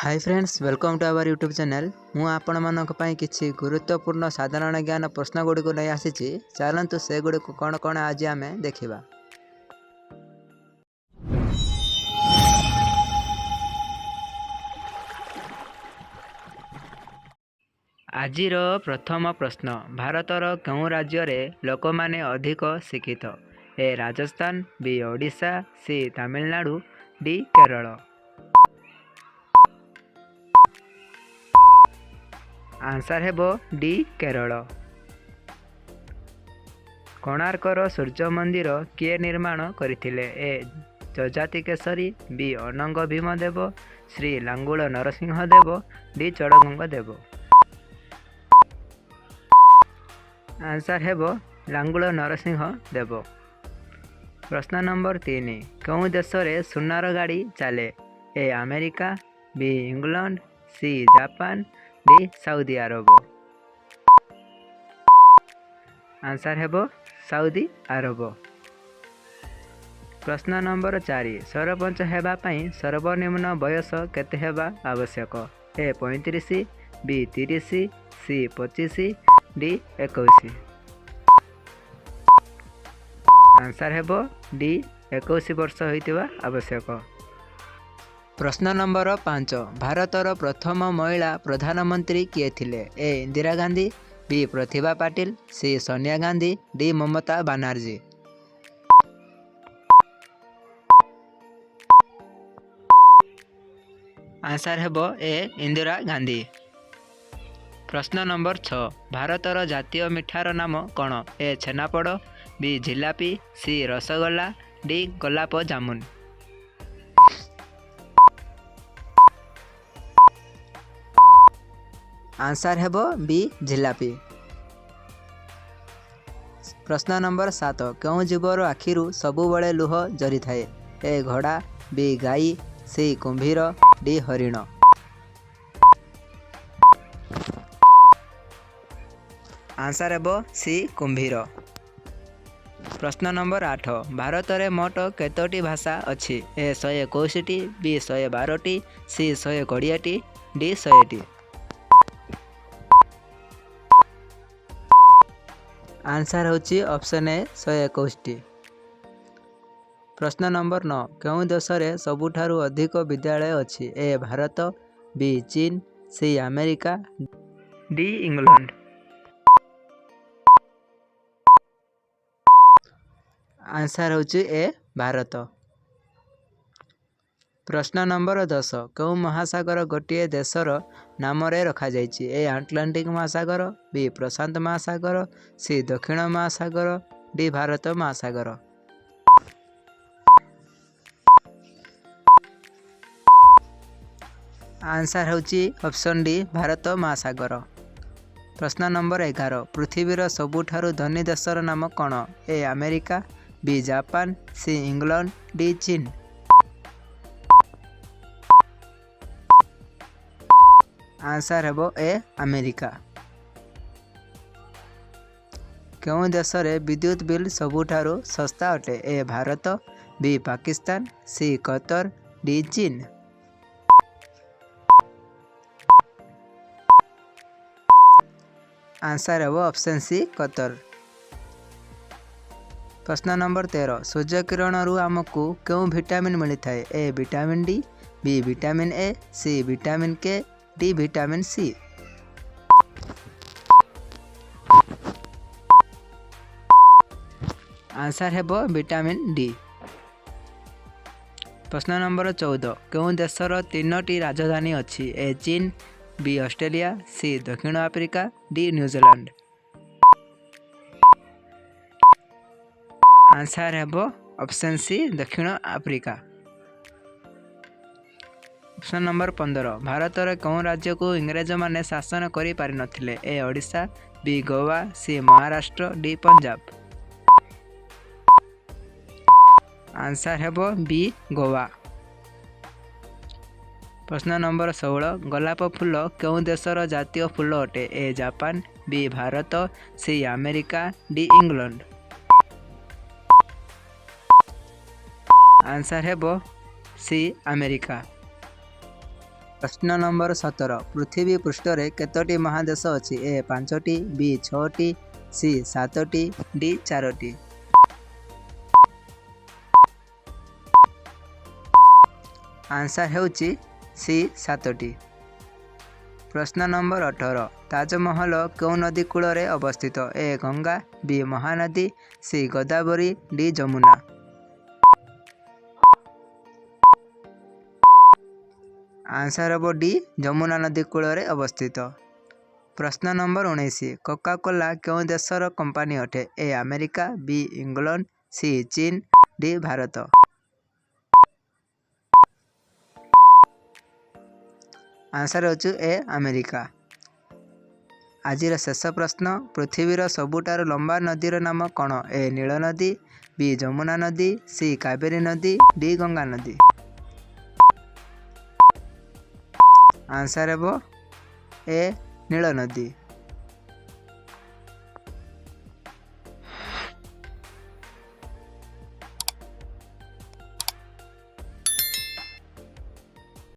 Hi friends, welcome to our YouTube channel. ମୁଁ ଆପଣମାନଙ୍କ ପାଇଁ କିଛି ଗୁରୁତ୍ୱପୂର୍ଣ୍ଣ ସାଧାରଣ ଜ୍ଞାନ ପ୍ରଶ୍ନଗୁଡ଼ିକୁ ନେଇ ଆସିଛି। ଚାଲନ୍ତୁ, ସେଗୁଡ଼ିକୁ କ'ଣ କ'ଣ ଆଜି ଆମେ ଦେଖିବା। ଆଜିର ପ୍ରଥମ ପ୍ରଶ୍ନ, ଭାରତର କେଉଁ ରାଜ୍ୟରେ ଲୋକମାନେ ଅଧିକ ଶିକ୍ଷିତ? A Rajasthan, B Odisha, C Tamil Nadu, D Kerala. Answer ହେବ ଡି କେରଳ। କୋଣାର୍କର ସୂର୍ଯ୍ୟ ମନ୍ଦିର କିଏ ନିର୍ମାଣ କରିଥିଲେ? A Yayati Keshari, B Ananga Bhimadeva, C Langula Narasimha Deva, D Chodaganga Deva. Answer ହେବ ଲାଙ୍ଗୁଳ ନରସିଂହ ଦେବ। ପ୍ରଶ୍ନ ନମ୍ବର 3, କେଉଁ ଦେଶରେ ସୁନାର ଗାଡ଼ି ଚାଲେ? ଏ ଆମେରିକା, ବି England, C Japan, D Saudi Arab. Answer ହେବ ସାଉଦି ଆରବ। ପ୍ରଶ୍ନ ନମ୍ବର 4, ସରପଞ୍ଚ ହେବା ପାଇଁ ସର୍ବନିମ୍ନ ବୟସ କେତେ ହେବା ଆବଶ୍ୟକ? ଏ 35, ବି 30, ସି 25, ଡି 21। ଆନ୍ସର୍ ହେବ ଡି 21 ବର୍ଷ ହୋଇଥିବା ଆବଶ୍ୟକ। ପ୍ରଶ୍ନ ନମ୍ବର 5, ଭାରତର ପ୍ରଥମ ମହିଳା ପ୍ରଧାନମନ୍ତ୍ରୀ କିଏ ଥିଲେ? ଏ ଇନ୍ଦିରା ଗାନ୍ଧୀ, ବି ପ୍ରତିଭା Patil, C Sonia Gandhi, D Mamata Banerjee. Answer ହେବ ଏ ଇନ୍ଦିରା ଗାନ୍ଧୀ। ପ୍ରଶ୍ନ ନମ୍ବର 6, ଭାରତର ଜାତୀୟ ମିଠାର ନାମ କ'ଣ? ଏ ଛେନାପୋଡ଼, ବି ଜିଲାପି, ସି ରସଗୋଲା, ଡି ଗୋଲାପ ଜାମୁନ। ଆନ୍ସର୍ ହେବ ବି ଜିଲାପି। ପ୍ରଶ୍ନ ନମ୍ବର 7, କେଉଁ ଜୀବର ଆଖିରୁ ସବୁବେଳେ ଲୁହ ଝରିଥାଏ? ଏ ଘୋଡ଼ା, ବି ଗାଈ, ସି କୁମ୍ଭୀର, ଡି ହରିଣ। ଆନ୍ସର୍ ହେବ ସି କୁମ୍ଭୀର। ପ୍ରଶ୍ନ ନମ୍ବର 8, ଭାରତରେ ମୋଟ କେତୋଟି ଭାଷା ଅଛି? ଏ 121ଟି, ବି 112ଟି, ସି 120ଟି, ଡି 100ଟି। ଆନ୍ସର୍ ହେଉଛି ଅପସନ୍ ଏ 121ଟି। ପ୍ରଶ୍ନ ନମ୍ବର 9, କେଉଁ ଦେଶରେ ସବୁଠାରୁ ଅଧିକ ବିଦ୍ୟାଳୟ ଅଛି? ଏ ଭାରତ, ବି ଚୀନ, C America, D England. Answer ହେଉଛି ଏ ଭାରତ। ପ୍ରଶ୍ନ ନମ୍ବର 10, କେଉଁ ମହାସାଗର ଗୋଟିଏ ଦେଶର ନାମରେ ରଖାଯାଇଛି? ଏ ଆଟଲାଣ୍ଟିକ୍ ମହାସାଗର, ବି ପ୍ରଶାନ୍ତ ମହାସାଗର, ସି ଦକ୍ଷିଣ ମହାସାଗର, ଡି ଭାରତ ମହାସାଗର। ଆନ୍ସର୍ ହେଉଛି ଅପସନ୍ ଡି ଭାରତ ମହାସାଗର। ପ୍ରଶ୍ନ ନମ୍ବର 11, ପୃଥିବୀର ସବୁଠାରୁ ଧନୀ ଦେଶର ନାମ କ'ଣ? ଏ ଆମେରିକା, ବି ଜାପାନ, ସି ଇଂଲଣ୍ଡ, ଡି ଚୀନ। ଆନ୍ସର୍ ହେବ ଏ ଆମେରିକା। କେଉଁ ଦେଶରେ ବିଦ୍ୟୁତ ବିଲ୍ ସବୁଠାରୁ ଶସ୍ତା ଅଟେ? ଏ ଭାରତ, ବି ପାକିସ୍ତାନ, ସି କତର, ଡି ଚୀନ। ଆନ୍ସର୍ ହେବ ଅପସନ୍ ସି କତର। ପ୍ରଶ୍ନ ନମ୍ବର 13, ସୂର୍ଯ୍ୟକିରଣରୁ ଆମକୁ କେଉଁ ଭିଟାମିନ୍ ମିଳିଥାଏ? ଏ vitamin D, B vitamin A, C vitamin K, D vitamin C. Answer ହେବ ଭିଟାମିନ୍ ଡି। ପ୍ରଶ୍ନ ନମ୍ବର 14, କେଉଁ ଦେଶର ତିନୋଟି ରାଜଧାନୀ ଅଛି? ଏ ଚୀନ, ବି ଅଷ୍ଟ୍ରେଲିଆ, ସି ଦକ୍ଷିଣ ଆଫ୍ରିକା, ଡି ନ୍ୟୁଜିଲାଣ୍ଡ। ଆନ୍ସର୍ ହେବ ଅପସନ୍ ସି ଦକ୍ଷିଣ ଆଫ୍ରିକା। ପ୍ରଶ୍ନ ନମ୍ବର 15, ଭାରତର କେଉଁ ରାଜ୍ୟକୁ ଇଂରେଜମାନେ ଶାସନ କରିପାରିନଥିଲେ? A Odisha, B Goa, C Maharashtra, D Punjab. Answer ହେବ ବି ଗୋଆ। ପ୍ରଶ୍ନ ନମ୍ବର 16, ଗୋଲାପ ଫୁଲ କେଉଁ ଦେଶର ଜାତୀୟ ଫୁଲ ଅଟେ? A Japan, B Bharat, C America, D England. Answer ହେବ ସି ଆମେରିକା। ପ୍ରଶ୍ନ ନମ୍ବର 17, ପୃଥିବୀ ପୃଷ୍ଠରେ କେତୋଟି ମହାଦେଶ ଅଛି? ଏ 5ଟି, ବି 6ଟି, ସି 7ଟି, ଡି 4ଟି। ଆନ୍ସର୍ ହେଉଛି ସି 7ଟି। ପ୍ରଶ୍ନ ନମ୍ବର 18, ତାଜମହଲ କେଉଁ ନଦୀ କୂଳରେ ଅବସ୍ଥିତ? A Ganga, B Mahanadi, C Godavari, D Yamuna. Answer ହେବ ଡି ଯମୁନା ନଦୀ କୂଳରେ ଅବସ୍ଥିତ। ପ୍ରଶ୍ନ ନମ୍ବର 19, କୋକାକୋଲା କେଉଁ ଦେଶର କମ୍ପାନୀ ଅଟେ? ଏ ଆମେରିକା, ବି ଇଂଲଣ୍ଡ, ସି ଚୀନ, ଡି ଭାରତ। ଆନ୍ସର୍ ହେଉଛି ଏ ଆମେରିକା। ଆଜିର ଶେଷ ପ୍ରଶ୍ନ, ପୃଥିବୀର ସବୁଠାରୁ ଲମ୍ବା ନଦୀର ନାମ କ'ଣ? ଏ ନୀଳ ନଦୀ, ବି ଯମୁନା ନଦୀ, ସି କାବେରୀ ନଦୀ, ଡି ଗଙ୍ଗା ନଦୀ। ଆନ୍ସର୍ ହେବ ଏ ନୀଳ ନଦୀ।